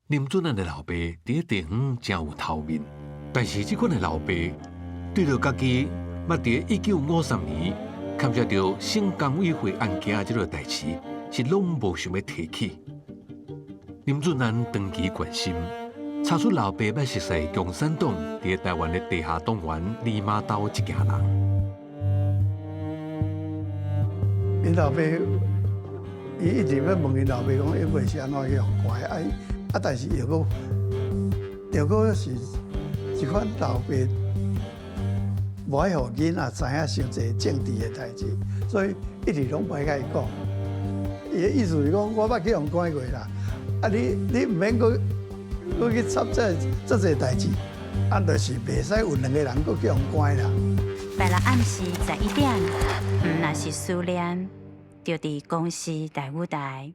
林俊安的老爸佇咧地方誠有頭面，但是這款的老爸對著家己捌佇咧1953年牽涉著省工委會案件這个代誌，是攏無想欲提起。林俊安長期關心，查出老爸捌熟似共產黨佇咧台灣的地下黨員利瑪竇一家人。𪜶老爸，伊一直欲問𪜶老爸講，伊袂是按怎去予關的？啊啊！但是又閣又閣是這款老爸無愛予囡仔知影傷濟政治的代誌，所以一直攏無愛共伊講。伊的意思是講，我捌去予關過啦。啊你你毋免閣閣去插這這濟代誌，啊，就是袂使有兩个人閣去予關啦。拜六暗時11點，毋若是思念，就佇公視大舞台。